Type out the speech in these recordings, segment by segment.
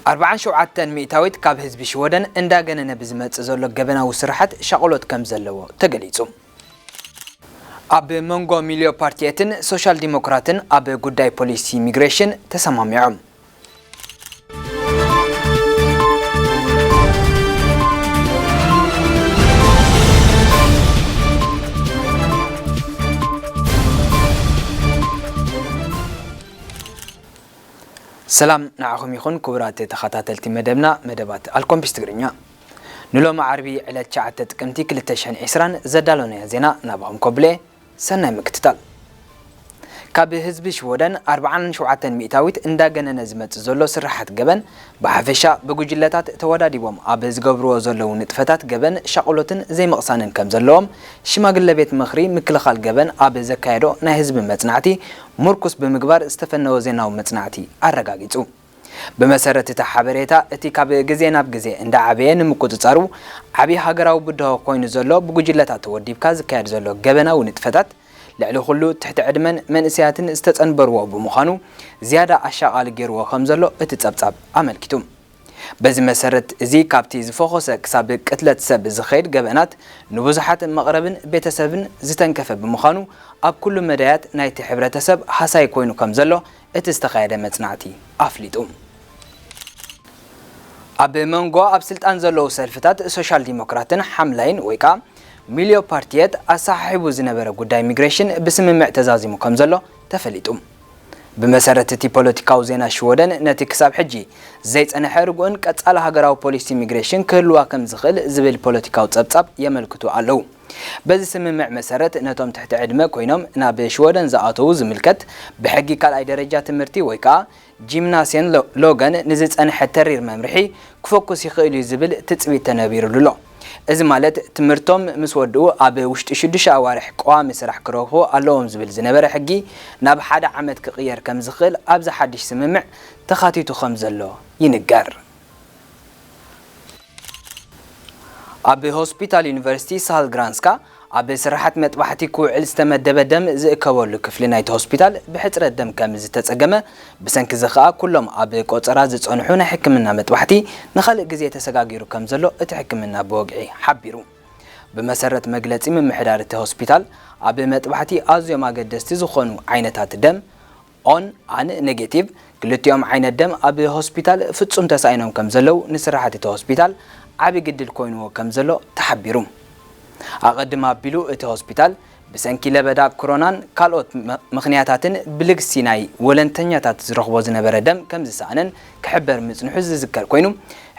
ኣርብዓን ሸውዓተን ሚእታዊት ካብ ህዝቢ ሽወደን እንዳገነነ ብዝመጽእ ዘሎ ገበናዊ ስራሓት ሻቕሎት ከም ዘለዎ ተገሊጹ። ኣብ መንጎ ሚልዮ ፓርቲየትን ሶሻል ዲሞክራትን ኣብ ጉዳይ ፖሊሲ ኢሚግሬሽን ተሰማሚዖም። ሰላም ንዓኹም ይኹን ክቡራት ተኸታተልቲ መደብና፣ መደባት ኣልኮምፒስ ትግርኛ። ንሎሚ ዓርቢ ዕለት ትሽዓተ ጥቅምቲ ክልተ ሽሕን ዕስራን ዘዳለናዮ ዜና ናባኹም ኮብሌ። ሰናይ ምክትታል። ካብ ህዝቢ ሽወደን ኣርብዓን ሸውዓተን ሚእታዊት እንዳገነነ ዝመጽእ ዘሎ ስራሓት ገበን፣ ብሓፈሻ ብጉጅለታት ተወዳዲቦም ኣብ ዝገብርዎ ዘለዉ ንጥፈታት ገበን ሻቕሎትን ዘይምቕሳንን ከም ዘለዎም ሽማግለ ቤት ምኽሪ ምክልኻል ገበን ኣብ ዘካየዶ ናይ ህዝቢ መጽናዕቲ ምርኩስ ብምግባር ዝተፈነወ ዜናዊ መጽናዕቲ ኣረጋጊጹ። ብመሰረት እቲ ሓበሬታ፣ እቲ ካብ ግዜ ናብ ግዜ እንዳዓበየ ንምቁጽጻሩ ዓቢ ሃገራዊ ብድሆ ኮይኑ ዘሎ ብጉጅለታት ተወዲብካ ዝካየድ ዘሎ ገበናዊ ንጥፈታት፣ ልዕሊ ኩሉ ትሕቲ ዕድመን መንእሰያትን ዝተጸንበርዎ ብምዃኑ፣ ዝያዳ ኣሻቓሊ ገይርዎ ከም ዘሎ እቲ ጸብጻብ ኣመልኪቱ። በዚ መሰረት፣ እዚ ካብቲ ዝፈኾሰ ክሳብ ቅትለት ሰብ ዝኸይድ ገበናት፣ ንብዙሓት መቕረብን ቤተሰብን ዝተንከፈ ብምዃኑ፣ ኣብ ኩሉ መዳያት ናይቲ ሕብረተሰብ ሃሳይ ኮይኑ ከም ዘሎ እቲ ዝተኻየደ መጽናዕቲ ኣፍሊጡ። ኣብ መንጎ ኣብ ስልጣን ዘለዉ ሰልፍታት ሶሻል ዲሞክራትን ሓምላይን ወይ ከኣ ሚልዮ ፓርቲየት ኣሰሓሒቡ ዝነበረ ጉዳይ ኢሚግሬሽን ብስምምዕ ተዛዚሙ ከም ዘሎ ተፈሊጡ። ብመሰረት እቲ ፖለቲካዊ ዜና ሽወደን፣ ነቲ ክሳብ ሕጂ ዘይጸንሐ ርጉእን ቀጻሊ ሃገራዊ ፖሊሲ ኢሚግሬሽን ክህልዋ ከም ዝኽእል ዝብል ፖለቲካዊ ጸብጻብ የመልክቱ ኣለዉ። በዚ ስምምዕ መሰረት፣ ነቶም ትሕቲ ዕድመ ኮይኖም ናብ ሽወደን ዝኣተዉ ዝምልከት ብሕጊ ካልኣይ ደረጃ ትምህርቲ ወይ ከኣ ጂምናስየን ሎ-፣ ሎገን ንዝጸንሐ ተሪር መምርሒ ክፈኩስ ይኽእል እዩ ዝብል ትጽቢት ተነቢሩሉ ኣሎ። እዚ ማለት፣ ትምህርቶም ምስ ወድኡ ኣብ ውሽጢ ሽዱሽተ ኣዋርሕ ቀዋሚ ስራሕ ክረኽቡ ኣለዎም ዝብል ዝነበረ ሕጊ ናብ ሓደ ዓመት ክቕየር ከም ዝኽእል ኣብዚ ሓድሽ ስምምዕ ተኻቲቱ ከም ዘሎ ይንገር። ኣብ ሆስፒታል ዩኒቨርሲቲ ሳልግራንስካ ኣብ ስራሓት መጥባሕቲ ክውዕል ዝተመደበ ደም ዝእከበሉ ክፍሊ ናይቲ ሆስፒታል ብሕጽረት ደም ከም ዝተጸገመ፣ ብሰንኪ እዚ ከኣ ኩሎም ኣብ ቆጸራ ዝጸንሑ ናይ ሕክምና መጥባሕቲ ንኻልእ ግዜ ተሰጋጊሩ ከም ዘሎ እቲ ሕክምና ብወግዒ ሓቢሩ። ብመሰረት መግለጺ ምምሕዳር እቲ ሆስፒታል፣ ኣብ መጥባሕቲ ኣዝዮም ኣገደስቲ ዝኾኑ ዓይነታት ደም፣ ኦን ኣን ኔጌቲቭ፣ ክልቲኦም ዓይነት ደም ኣብ ሆስፒታል ፍጹም ተሳኢኖም ከም ዘለዉ ንስራሕቲ እቲ ሆስፒታል ዓቢ ግድል ኮይንዎ ከም ዘሎ ተሓቢሩ። ኣቐድም ኣቢሉ እቲ ሆስፒታል ብሰንኪ ለበዳ ኮሮናን ካልኦት መ-፣ ምኽንያታትን ብልግሲ ናይ ወለንተኛታት ዝረኽቦ ዝነበረ ደም ከም ዝሰኣነን ክሕበር ምጽንሑ ዝዝከር ኮይኑ፣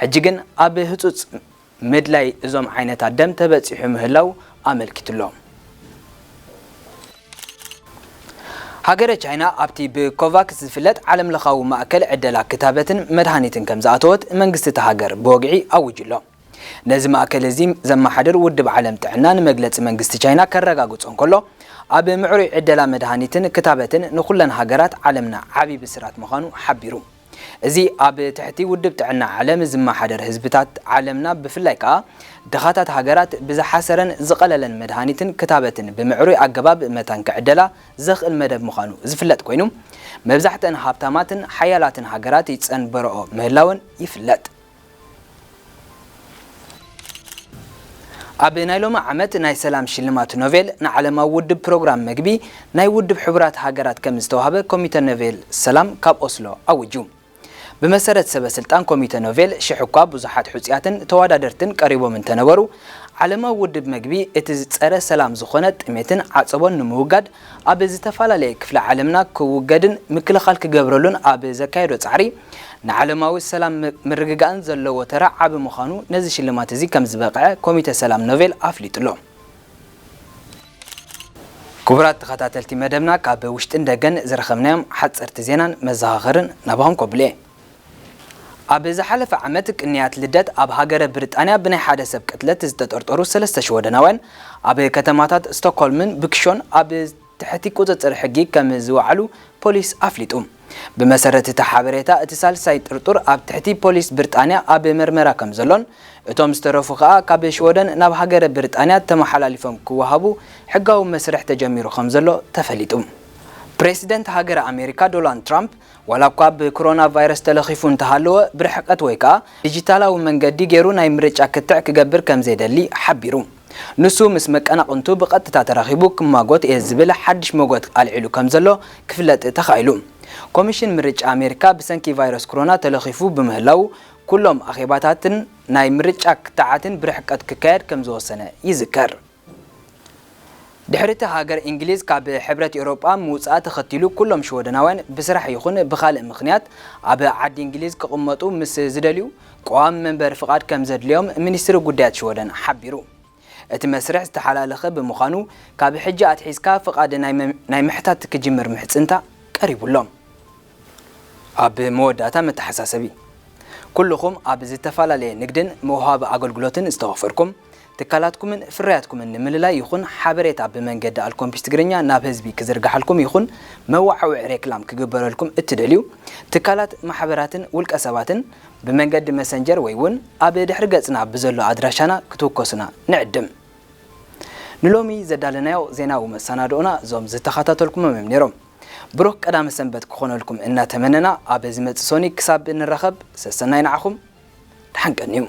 ሕጂ ግን ኣብ ህጹጽ ምድላይ እዞም ዓይነታት ደም ተበጺሑ ምህላው ኣመልኪቱ'ሎ። ሃገረ ቻይና ኣብቲ ብኮቫክስ ዝፍለጥ ዓለምለኻዊ ማእከል ዕደላ ክታበትን መድሃኒትን ከም ዝኣተወት መንግስቲ እታ ሃገር ብወግዒ ኣዊጁ'ሎ። ነዚ ማእከል እዚ ዘመሓድር ውድብ ዓለም ጥዕና ንመግለጺ መንግስቲ ቻይና ከረጋግጾ እንከሎ፣ ኣብ ምዕሩይ ዕደላ መድሃኒትን ክታበትን ንኹለን ሃገራት ዓለምና ዓቢ ብስራት ምዃኑ ሓቢሩ። እዚ ኣብ ትሕቲ ውድብ ጥዕና ዓለም ዝመሓደር፣ ህዝብታት ዓለምና ብፍላይ ከኣ ድኻታት ሃገራት ብዝሓሰረን ዝቐለለን መድሃኒትን ክታበትን ብምዕሩይ ኣገባብ መታን ክዕደላ ዘኽእል መደብ ምዃኑ ዝፍለጥ ኮይኑ፣ መብዛሕትአን ሃብታማትን ሓያላትን ሃገራት ይጸንበረኦ ምህላወን ይፍለጥ። ኣብ ናይ ሎሚ ዓመት ናይ ሰላም ሽልማት ኖቬል ንዓለማዊ ውድብ ፕሮግራም መግቢ ናይ ውድብ ሕቡራት ሃገራት ከም ዝተዋህበ ኮሚተ ኖቬል ሰላም ካብ ኦስሎ ኣዊጁ። ብመሰረት ሰበ ስልጣን ኮሚተ ኖቬል፣ ሽሕ እኳ ብዙሓት ሕጹያትን ተወዳደርትን ቀሪቦም እንተነበሩ፣ ዓለማዊ ውድብ መግቢ እቲ ዝጸረ ሰላም ዝኾነ ጥሜትን ዓጸቦን ንምውጋድ ኣብ ዝተፈላለየ ክፍለ ዓለምና ክውገድን ምክልኻል ክገብረሉን ኣብ ዘካየዶ ጻዕሪ፣ ንዓለማዊ ሰላም ም-፣ ምርግጋእን ዘለዎ ተራ ዓቢ ምዃኑ ነዚ ሽልማት እዚ ከም ዝበቕዐ ኮሚተ ሰላም ኖቬል ኣፍሊጡ'ሎ። ክቡራት ተኸታተልቲ መደብና፣ ካብ ውሽጥን ደገን ዝረኸብናዮም ሓጸርቲ ዜናን መዘኻኸርን ናባኹም ኮብሌ። ኣብ ዝሓለፈ ዓመት ቅንያት ልደት ኣብ ሃገረ ብሪጣንያ ብናይ ሓደ ሰብ ቅትለት ዝተጠርጠሩ ሰለስተ ሽወደናውያን ኣብ ከተማታት ስቶክሆልምን ብክሾን ኣብ ትሕቲ ቁጽጽር ሕጊ ከም ዝወዓሉ ፖሊስ ኣፍሊጡ። ብመሰረት እቲ ሓበሬታ፣ እቲ ሳልሳይ ጥርጡር ኣብ ትሕቲ ፖሊስ ብሪጣንያ ኣብ መርመራ ከም ዘሎን፣ እቶም ዝተረፉ ከኣ ካብ ሽወደን ናብ ሃገረ ብሪጣንያ ተመሓላሊፎም ክወሃቡ ሕጋዊ መስርሕ ተጀሚሩ ከም ዘሎ ተፈሊጡ። ፕሬዚደንት ሃገረ ኣሜሪካ ዶናልድ ትራምፕ ዋላ እኳ ብኮሮና ቫይረስ ተለኺፉ እንተሃለወ ብርሕቀት ወይ ከዓ ዲጂታላዊ መንገዲ ገይሩ ናይ ምርጫ ክትዕ ክገብር ከም ዘይደሊ ሓቢሩ። ንሱ ምስ መቀናቕንቱ ብቐጥታ ተራኺቡ ክማጎት እየ ዝብል ሓድሽ መጎት ኣልዒሉ ከም ዘሎ ክፍለጥ ተኻኢሉ። ኮሚሽን ምርጫ ኣሜሪካ ብሰንኪ ቫይረስ ኮሮና ተለኺፉ ብምህላው ኩሎም ኣኼባታትን ናይ ምርጫ ክትዓትን ብርሕቀት ክካየድ ከም ዝወሰነ ይዝከር። ድሕሪ እቲ ሃገር እንግሊዝ ካብ ሕብረት ኤውሮጳ ምውፅኣ ተኸቲሉ ኩሎም ሽወደናውያን ብስራሕ ይኹን ብኻልእ ምኽንያት ኣብ ዓዲ እንግሊዝ ክቕመጡ ምስ ዝደልዩ ቀዋሚ መንበሪ ፍቓድ ከም ዘድልዮም ሚኒስትሪ ጉዳያት ሽወደን ሓቢሩ። እቲ መስርሕ ዝተሓላለኸ ብምዃኑ ካብ ሕጂ ኣትሒዝካ ፍቓድ ናይ መ- ናይ ምሕታት ክጅምር ምሕፅንታ ቀሪቡሎም። ኣብ መወዳእታ መተሓሳሰቢ፣ ኩልኹም ኣብ ዝተፈላለየ ንግድን መውሃቢ ኣገልግሎትን ዝተዋፈርኩም ትካላትኩምን ፍርያትኩምን ንምልላይ ይኹን ሓበሬታ ብመንገዲ ኣልኮምፒስ ትግርኛ ናብ ህዝቢ ክዝርግሓልኩም ይኹን መዋዕውዒ ሬክላም ክግበረልኩም እትደልዩ ትካላት፣ ማሕበራትን ውልቀ ሰባትን ብመንገዲ መሰንጀር ወይ እውን ኣብ ድሕሪ ገጽና ብዘሎ ኣድራሻና ክትውከሱና ንዕድም። ንሎሚ ዘዳለናዮ ዜናዊ መሰናድኦና እዞም ዝተኸታተልኩሞም እዮም ነይሮም። ብሩኽ ቀዳመ ሰንበት ክኾነልኩም እናተመነና ኣብ ዝመጽእ ሶኒ ክሳብ እንራኸብ ሰሰናይ ንዓኹም። ደሓን ቀንዩ።